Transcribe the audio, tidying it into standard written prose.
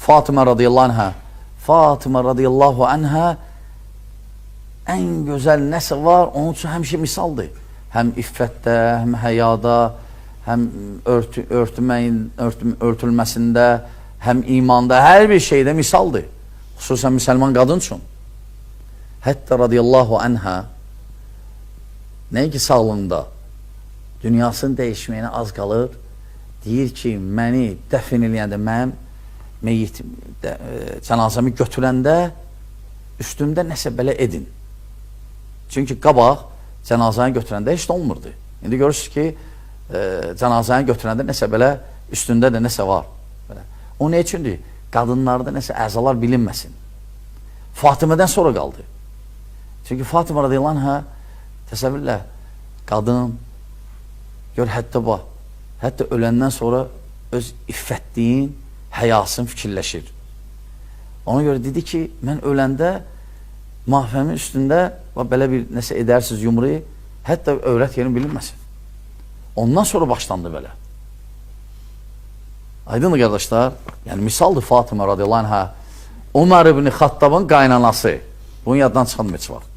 Fatimə radiyallahu anhə. Fatimə radiyallahu anhə ən gözəl nəsə var, onun üçün həmişə misaldır. Həm iffətdə, həm həyada, həm örtülməsində, həm imanda, hər bir şeydə misaldır. Xüsusən müsəlman qadın üçün. Hətta radiyallahu anhə nəinki sağlığında dünyasının dəyişməyinə az qalır. Deyir ki, məni dəfn eləyəndə, mənim meyyit cənazəmi götürəndə üstümdə nəsə belə edin. Çünki qabaq cənazəni götürəndə heç nə olmurdu. İndi görürsünüz ki, cənazəni götürəndə nəsə belə üstündə də nəsə var. Belə. O nə üçündür? Qadınlarda nəsə əzalar bilinməsin. Fatimədən sonra qaldı. Çünki Fatimə radiyallahu anhə təsəvvürlə qadın gör hətta bax, hətta öləndən sonra öz iffətliyin, həyasını fikirləşir. Ona görə dedi ki, mən öləndə mahfəmin üstündə bax, belə bir nəsə edərsiniz yumruyu, hətta övrət yerin bilinməsin. Ondan sonra başlandı belə. Aydındır qardaşlar? Yəni misaldır Fatimə radiyallahu anhə. Umar ibn Xattabın qaynanası. Bunu yaddan çıxartma heç vaxt.